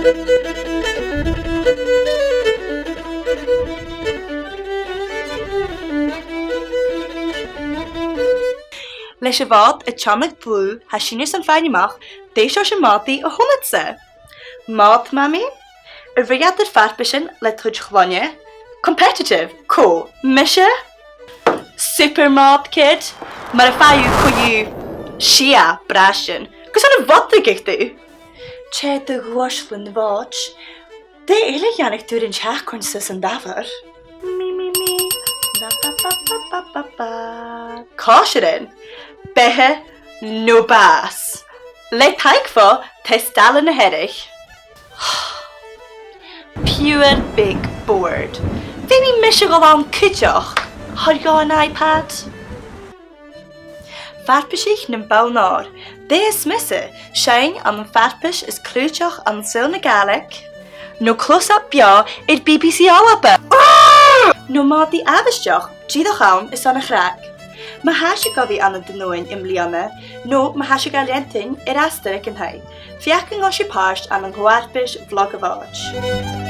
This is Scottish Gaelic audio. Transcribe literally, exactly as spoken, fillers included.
Leis a' Mhòd a' teannadh dlùth, tha sinne airson faighinn a-mach dè seòrsa Mòdaidh a th' annadsa. Mòd, Mamaidh? A' ruith eadar farpaisean le toirt chloinne? Competitive, cò, mise? Super Mòd, kid, mura faigh thu co-dhiù sia bràistean, carson a bhodraigeadh tu? Tè de dh'uaislean Mhòid, dè eile a dhèanadh tu air an t-seachdain-sa san Dàmhair? Mi, mi, mi. Ba, ba, ba. Còisirean. Beatha no bàs. Le taic bho Taisbeanadh na Hearadh. Pure big bored. Feumaidh mise a dhol ann cuideachd. Thoir dhomh an iPad. Farpaisich nam bonn òir. Dè as miosa, seinn ann am farpais as cliùiteach ann an saoghal na Gàidhlig, no close-up beò air B B C Alba? No Mòdaidh àbhaisteach, dìreach ann airson a' chraic. Ma tha sibh gu bhith ann an Dùn Omhain am-bliadhna, no ma tha sibh ga leantainn air astar aig an taigh, feuch an gabh sibh pàirt ann an co-fharpais Bhloga Mhòid.